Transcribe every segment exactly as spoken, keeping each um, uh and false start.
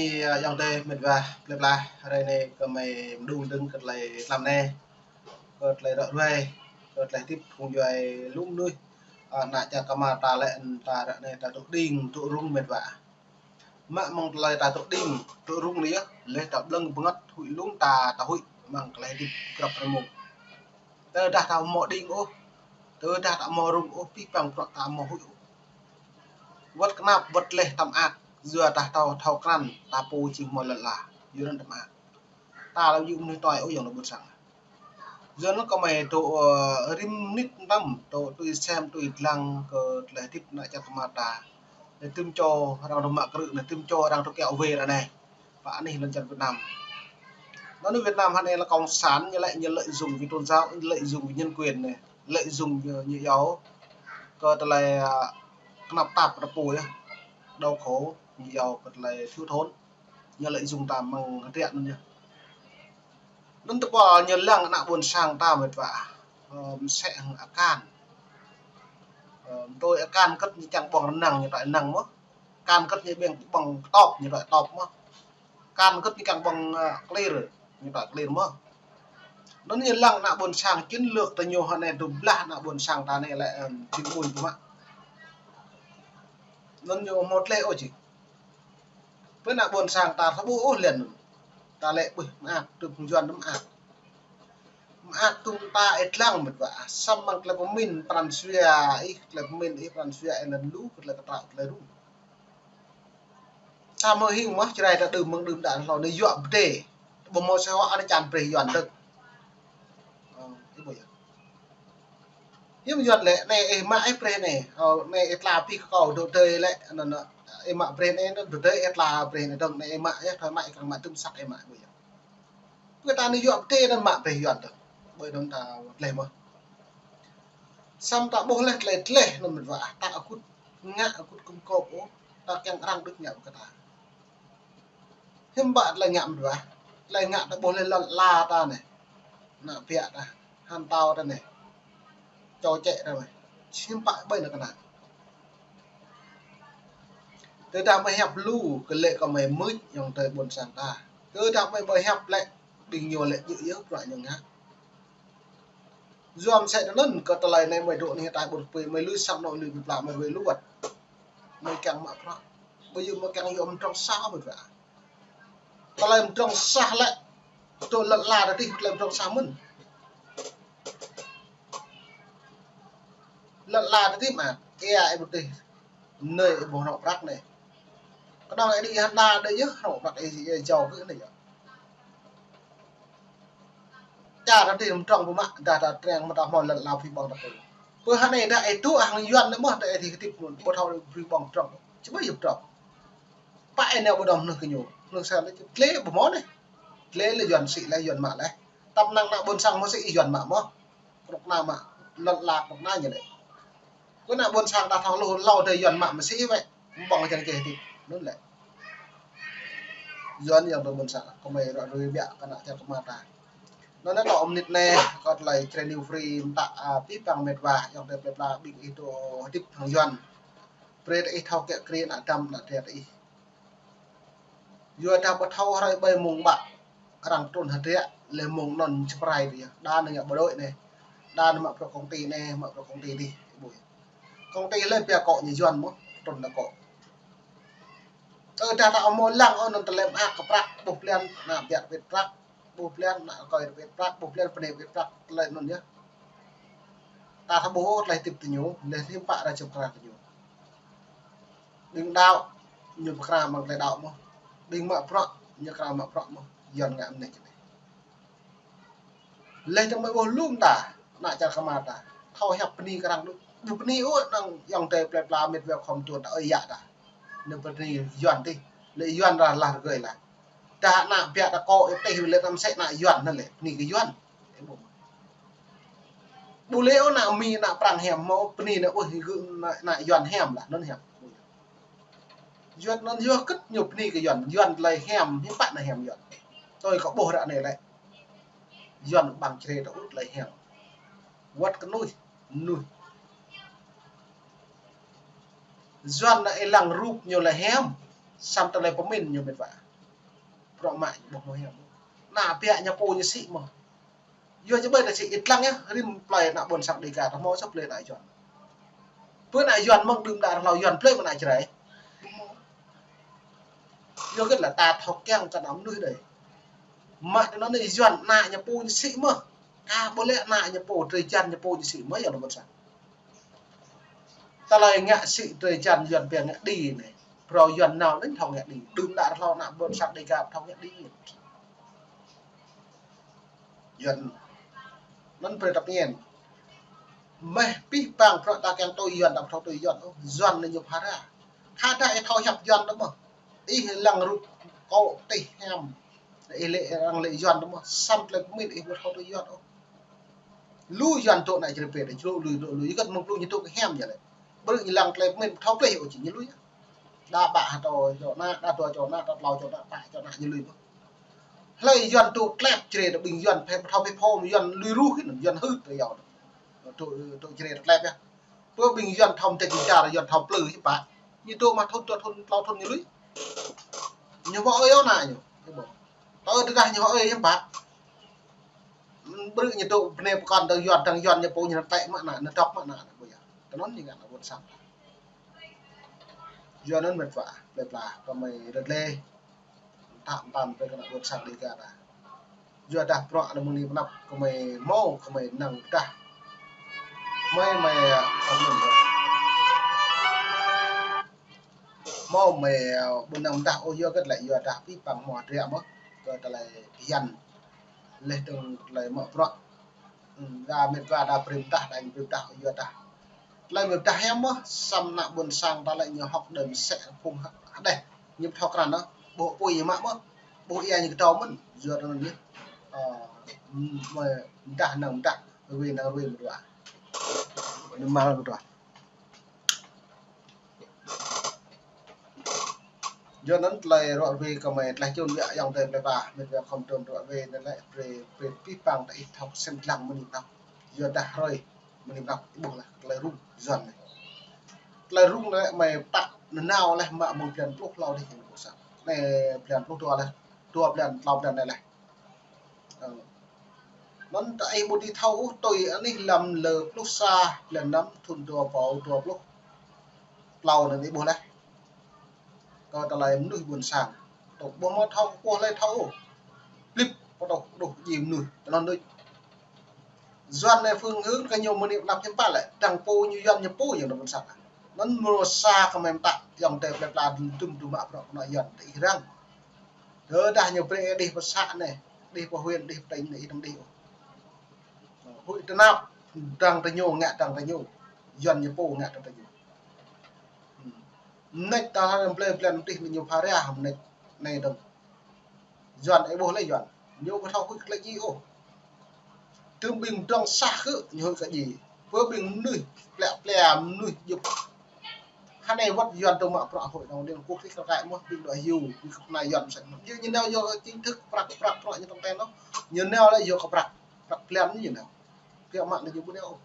Ayŏng adơi mĕt wa plơi pla, hrơi anai gơmơi mơđung dơ̆ng kơ tơlơi tlam anai, kơ tơlơi ră ruai, kơ tơlơi hơdip phung djuai lu mơnuih, ơ, ană čar Kama ta lĕ, ta ră anai ta tŭ đing, tŭ rŭng mĕt wa. Mă mơ̆ng tơlơi ta tŭ đing, tŭ rŭng anai yơh, laih ta blơ̆ng bơngăt huĭ lung ta, ta huĭ mơ̆ng tơlơi hơdip grăp rơmung. Tơdah ta ƀu hmâo đing ôh, tơdah ta ƀu hmâo rŭng ôh, pih păng bruă ta ƀu hmâo huĭ ôh. Wơ̆t kơnap, wơ̆t laih ta mơak, yua ta thâo, thâo krăn, ta pô jing hmâo lŏn ala, yua anŭn ta mơak. Ta lăi yua mơnuih tuai ôh ayŏng adơi ƀôn sang. Yua anŭn gơmơi tŭ, ơ, rĭm mơnit mơtam, tŭ tui sem, tui dlăng kơ tơlơi hơdip ană čar Kama ta. Anai tơm čô arăng tŭ mă krư̆, anai tơm čô arăng tŭ kiaŏ wơr anai. Pă anih lŏn čar Việt Nam. Anŭn Việt Nam hrơi anai lĕ cộng sản ñu lĕ ñu lợi dụng về tôn giáo, lợi dụng về nhân quyền anai, lợi dụng ñu, ñu iâu kơ tơlơi, ơ, kơnap tap ta pô yơh. Đau khổ, ñu iâu kơ tơlơi thiếu thốn. Ñu lợi dụng ta mơ̆ng hơdră anŭn yơh. Anŭn tơpă ñu lăng ană ƀôn sang ta mĕt wa. Ơ, mơsĕ hăng akan. Ơ, tui akan kơ̆t ñu kiăng ƀơ̆ng rơnăng ñu tŏ rơnăng mơ̆n. Akan kơ̆t ñu ƀơ̆ng, ƀơ̆ng tŏp ñu tŏ tŏp mơ̆n. Akan kơ̆t ñu kiăng ƀơ̆ng, ơ, klir ñu tŏ klir mơ̆n. Anŭn ñu lăng ană ƀôn sang chiến lược ta ñu hrơi anai tŭ blah ană ƀôn sang ta anai lĕ, ơ, jing ƀuñ tŭ mă. Anŭn ñu hmâo tơlơi ôh jing. Pơ ană ƀôn sang ta thâo ƀuh ôh lĕ anŭn. Ta lĕ ƀuh mơak, tŭ phung Yuan mơak. Mơak tŭ ta ih lăng mĕt wa. Samơ̆ tơlơi pơmĭn pran jua ih, tơlơi pơmĭn ih pran jua ih lăng lu, tơlơi kơtraŏ, tơlơi rŭng. Ta mơ̆ hing mơ̆ Jrai ta đưm mơ̆ng đưm đă hlâo anai yua pơdai. Ƀu hmâo sơhŏ anai čan brơi Yuan dơ̆ng. Ơ, ih ƀuh yơh. Hiư̆m Yuan lĕ, anai ih mă ih brơi anai, ơ, anai ih tla pih kơ kâo dŏ dơi lĕ, anŭn, anŭn, ih mă brơi anai, anŭn dŏ dơi ih tla brơi anai dơ̆ng, anai ih mă yơh, thâo mă ih kiăng mă tŭm săk ih mă, ƀuh yơh. Pơ ta anai yua pơdai anŭn mă brơi Yuan dơ̆ng. Ƀơi anŭn ta wơ̆t laih mơ̆n. Samơ̆ ta ƀuh laih tơlơi, tơlơi anŭn mĕt wa, ta akŭt ngă, akŭt kơ̆m kơ̆p ôh, ta kiăng arăng đôč ngă kơ ta. Hiư̆m pă tơlơi ngă mơ̆n wa. Tơlơi ngă ta ƀuh laih lŏn ala ta anai. Ană ƀiă ta, hăn tâo ta anai. Čô čĕ ta anai. Hiư̆m pă ƀơi anai kơnang. Tơdah mơi hiăp lu, kơ lĕ kơ mơi mưč ayŏng adơi ƀôn sang ta. Tơdah mơi ƀu hiăp lĕ, ƀing ñu lĕ djơ̆ yơh bruă ñu ngă. Yua mơsĕ anŭn kơ tơlơi anai mơi dŏ anai ta ƀuh pơ mơi lui sang anŏ lui pơpla mơi wai lu wơ̆t. Mơi kiăng mă bruă. Ƀu djơ̆ mơi kiăng yua mơdrŏng sa mơi bruă. Tơlơi mơdrŏng sa lĕ. Tơl lŏn ala ta tih tơlơi mơdrŏng sa mơ̆n. Lŏn ala ta tih mă. Ia ih ƀu tih. Anai ih ƀu hrŏ prăk anai. Kơnơ̆ng ih đĭ hơnda đơi yơh hrŏ prăk ih, ih jao kơ anai yơh. Čar ta tih mơdrŏng pơmă, dah ta triăng mơta hmâo lŏn ala phi ƀơ̆ng ta pô. Pơ hrơi anai dah ih tŭ hăng Yuan anai mơ̆, dah ih tih kơtip mơ̆n, ƀu thâo phi ƀơ̆ng mơdrŏng. Čơmơi yơh mơdrŏng. Pă ih nao ƀu đom mơnuih kơ ñu. Mơnuih sa lĕ tơlơi ƀu hmâo anai. Tơlơi lĕ Yuan sĭ lĕ Yuan mă lĕ. Tăm năng ană ƀôn sang mơ̆ sĭ Yuan mă mơ̆. Kơnuk kơna mă, lŏn ala kơnuk kơna ñu lĕ. Kơ ană ƀôn sang ta thâo lu hlâo tơlơi Yuan mă mơ̆ sĭ wĕ. Ƀơ̆ng čang kơ hơdip. Anŭn lĕ. Yuan ayŏng adơi ƀôn sang. Kơ mơi ră ruai biă kơ ană čar Kama ta. Anŭn lĕ tŏ mơnit anai, kơ tơlơi Jrai New Free mơtă, a, pih păng mĕt wa, ayŏng adơi plơi pla ƀing ih tŭ hơdip hăng Yuan. Brơi ta ih thâo kiă kriê ană dăm ană triă ta ih. Yua dah ƀu thâo hrơi ƀơi mông ƀă arăng trŭn hơdră, lĕ mông anŭn čơprai tui yơh. Đa anai ngă bộ đội anai. Đa anai mă bruă công ty anai, mă bruă công ty dih, ƀuh. Công ty lĕ pia akŏ ñu Yuan mơ̆, trŭn akŏ. Tơdah ta hmâo lăng ôh anŭn tơlơi mơak kơ prăk, ƀuh blan ană ƀiă wơ̆t prăk, ƀuh blan ană akơi wơ̆t prăk, ƀuh blan bơnai wơ̆t prăk, tơlơi anŭn yơh. Ta thâo ƀuh tơlơi hơdip tơ ñu, lĕ hiư̆m pă arăng čơprai tơ ñu. Ƀing đaŏ, ñu pơkra mơ̆ng tơlơi đaŏ mơ̆n. Ƀing mă bruă, ñu pơkra mă bruă mơ̆n. Yuan ngă mơ̆n anai čơnai. Lĕ tơm mơi ƀuh lŏm ta, ană čar Kama ta. Thâo hiăp bơni kơ arăng đôč. Ƀu bơni ôh anŭn ayŏng adơi plơi pla mĕt wa khŏm tuan ta ơi yă ta. Anŭn bơni Yuan tih. Lĕ Yuan ră lah rơgơi lah. Dah ană ƀiă ta akŏ ih tih lĕ tơm sĕ ană Yuan anŭn lĕ. Bơni kơ Yuan. Ƀu lĕ ôh ană Mi ană Prăng hiam mơ̆ bơni anŭn ôh gơ̆ ană, ană Yuan hiam lah anŭn hiam. Yuan anŭn yua kơ̆t ñu bơni kơ Yuan, Yuan tơlơi hiam, hiư̆m pă anŭn hiam Yuan. Tui kơ ƀuh ră anai lĕ. Yuan ƀăng čre ta ŭt tơlơi hiam. Wơ̆t kơ mơnuih, mơnuih. Yuan anŭn ih lăng rup ñu lĕ hiam, samơ̆ tơlơi pơmĭn ñu mĕt wa. Bruă mă ñu ƀu hmâo hiam. Ană ƀiă ñu pô ñu sĭ mơ̆n. Yua ñu ƀơi ta sĭ ih lăng yơh, rĭm plơi ană ƀôn sang Dêga ta hmâo sĭ plơi ană Yuan. Pơ ană Yuan mơ̆ng đưm đă hlâo Yuan plơi mơ̆ng ană Jrai. Yua kơ lĕ ta thâo kiăng kơ ană mơnuih đơi. Mă tơ anŭn anai Yuan ană ñu pô ñu sĭ mơ̆n. Ka ƀu lĕ ană ñu pô, drơi jăn ñu pô ñu sĭ mơ̆n yơh ană ƀôn sang. Tơlơi ngă sĭ drơi jăn Yuan ƀing ngă đĭ anai. Phrâo Yuan nao anŭn thâo ngă đĭ. Đưm đă hlâo ană ƀôn sang Dêga thâo ngă đĭ. Yuan anŭn brơi ta pơñen. Mơ̆ pih pang bruă ta kiăng tui Yuan, ta ƀu thâo tui Yuan ôh. Yuan anai ñu phara. Khă dah ih thâo hiăp Yuan tơ mơ̆n. Ih lăng rup kâo tih hiam. Ih lĕ lăng lĕ Yuan tơ mơ̆n. Samơ̆ tơlơi pơmĭn ih ƀu thâo tui Yuan ôh. Lu Yuan dŏ ană Jrai pĕ, dŏ lu, dŏ lu. Yua kơ mơ̆ng lu ñu dŏ kơ hiam yơh lĕ. Ƀrư̆ ñu lăng tơlơi pơmĭn thâo plih ôh či ñu lui. Đa ƀă hơtô čô ană, đa dua čô ană, đa tlâo čô ană, pă čô ană ñu lui mơ̆n. Hlơi Yuan dŏ klep Jrai, dŏ ƀing Yuan phe thâo phe phô, Yuan lui ruh kơ anŭn, Yuan hưt tơ yâo. Dŏ, dŏ Jrai dŏ klep yơh. Pơ ƀing Yuan thâo mơdĕč mơčar, Yuan thâo plư hiư̆m pă. Ñu dŏ mă thŭn, dua thŭn, tlâo thŭn ñu lui. Ñu hmâo ơi ôh ană ñu. Tơ tơdah ñu hmâo ơi hiư̆m pă. Ƀrư̆ ñu dŏ bơnai pơkŏn dơ̆ng Yuan, dơ̆ng Yuan ñu pô ñu tĕ mă ană, ñu dŏ mă ană, ƀu yơh. Tơ anŭn ñu ngă ană ƀôn sang. Yua anŭn mĕt wa, plơi pla, kơmơi rơdlê. Tơm tơm brơi kơ ană ƀôn sang Dêga ta. Yua dah bruă anŭn mơ̆ng anai pơ anăp kơmơi hmâo, kơmơi năng pơdah. Mơi, mơi, a, kơmơi. Hmâo mơi, a, ƀu năng pơdah ôh yua kơ tơlơi yua dah pih pang hmâo hơdră mơ̆n. Kơ tơlơi bơyan. Leh dơ̆ng tơlơi mă bruă. Ư, dah mĕt wa dah brơi pơdah, dah ñu brơi pơdah, yua dah. Tơlơi mơi pơdah hiam mơ̆n, samơ̆ ană ƀôn sang ta lĕ ñu hŏk đơ̆m sĕ phung hă-, hơđeh. Ñu ƀu thâo krăn ôh, ƀu apui ñu mă mơ̆n, ƀu ia ñu kơdâo mơ̆n, yua anŭn ñu. Ơ, mơi pơdah năng pơdah, ruai năng ruai mơ̆n wa. Anŭn mơ̆n wa. Yua anŭn tơlơi ruă ruai kơmơi tơlơi čun biă ayŏng adơi plơi pla, mĕt wa khŏm trŭn ruă ruai anŭn lĕ brơi, brơi pih pang ta ih thâo sem lăng mơ̆ng anai pơdah. Yua dah hrơi mơ̆ng anai pơdah ih ƀuh laih tơlơi rŭng Yuan anai. Tơlơi rŭng anai mơi pơtă nanao laih mă mơ̆ng blan pluh hlâo dih ñu ƀuh sa. Anai blan pluh dua laih, dua blan, tlâo blan anai laih. Ơ. Anŭn ta ih ƀu dưi thâo ôh tui anih lăm lơ pluh sa blan năm thŭn dua rơbâo dua pluh tlâo anŭn ih ƀuh laih. Kơ tơlơi mơnuih ƀôn sang. Tŏ ƀu hmâo thâo kơ hlơi thâo ôh. Plip pơtŏ đôč djai mơnuih. Tơ anŭn đôč. Yuan anai phương hướng kơ ñu mơ̆ng anai pơdah hiư̆m pă lĕ. Dăng pô ñu Yuan ñu pô ñu ană ƀôn sang. Anŭn mrô sa kơmơi pơtă ayŏng adơi plơi pla dŭm dŭm mă bruă kơ ană Yuan tơ ih răng. Tơdah ñu brơi đih pơ să anai, đih pơ huyện, đih pơ tỉnh anai, ih tơm đih ôh. Huĭ tơnap, dăng tơ ñu, ngă dăng tơ ñu. Yuan ñu pô ngă dăng tơ ñu. Mơneč ta hăng plơi blan tih anai ñu phara mơneč anai dơ̆ng. Yuan ih ƀuh laih Yuan. Ñu ƀu thâo huĭ kơ tơlơi djai ôh. Tơm ƀing dŏng sah kơ ñu huĭ kơ djai. Pơ ƀing mơnuih plĕ plĕ mơnuih djŏp. Hơnai wơ̆t Yuan dŏ mă bruă hội đồng Liên Hợp Quốc tih kơ kăi mơ̆n ƀing dŏ hyu, ƀing kơ pơnai Yuan mơsĕ. Ñu, ñu nao yua chính thức prăk, prăk, prăk ñu tŏng ten ôh. Ñu nao lĕ yua kơ prăk, prăk blan ñu nao. Biă mă anai ñu ƀu nao ôh.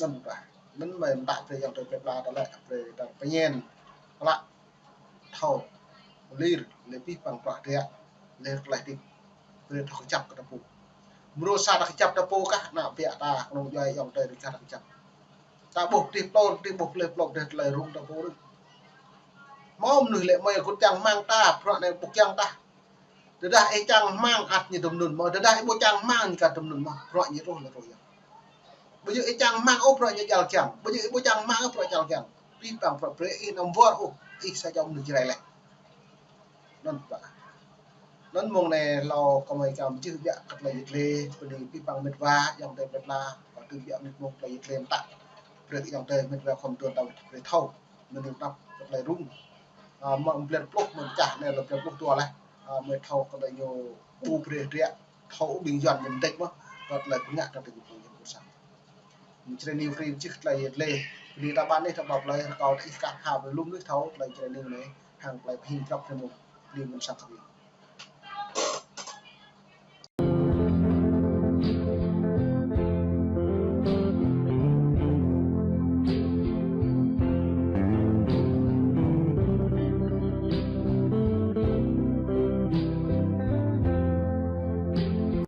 Anŭn pă. Anŭn mơi pơtă brơi ayŏng adơi plơi pla ta lĕ, brơi ta pơñen. Klă. Thâo. Lir, lĕ pih pang bruă hơdră, lĕ tơlơi hơdip. Brơi thâo kơjăp kơ ta pô. Mrô sa ta kơjăp ta pô kah, ană ƀiă ta, kơnung djuai ayŏng adơi rĭm čar ta kơjăp. Ta ƀuh tih plô, tih ƀuh plơi plô, tih tơlơi rŭng ta pô rĭm. Hmâo mơnuih lĕ mơi kŭt čang hmang ta, bruă anai ƀu kiăng ta. Tơdah ih čang hmang ăt ñu tŭm anŭn mơ̆n, tơdah ih ƀu čang hmang ñu ka tŭm anŭn mơ̆n, bruă ñu truh lĕ truh yơh. Ƀu djơ̆ ih čang hmang ôh bruă ñu djăl kiăng, ƀu djơ̆ ih ƀu čang hmang ôh bruă djăl kiăng. Pih pang bruă brơi ih anăm wơr ôh, ih sa čô mơnuih Jrai laih. Anŭn pă. Anŭn mơ̆ng anai hlâo kơmơi čăm čih biă kơ tơlơi yit lê, bơni pih pang mĕt wa, ayŏng adơi plơi pla, kơ tơm biă mơnit mơ̆ng tơlơi yit lê mơta. Brơi ayŏng adơi mĕt wa khŏm tuan tơm brơi thâo. Mơ̆ng anai pơtă kơ tơlơi rŭng. A, mơ̆ng blan pluh mơ̆ng čah anai lĕ blan pluh dua laih. A, mơi thâo kơ tơlơi ñu ƀu brơi hơdră, thâo ƀing Yuan ñu mơdĕč mơ̆n, kơ tơlơi pơngă kơ tơlơi ñu ƀu brơi hơdră. Jrai News Free čih tơlơi yit lê. Bơni ta ƀăn anai ta ƀă plơi rơkâo ta ih kah ha brơi lŏm anai thâo tơlơi Jrai News anai hăng tơlơi pơhing drăp anai mơ̆n. Bơni mơ̆n sang kơ ƀing.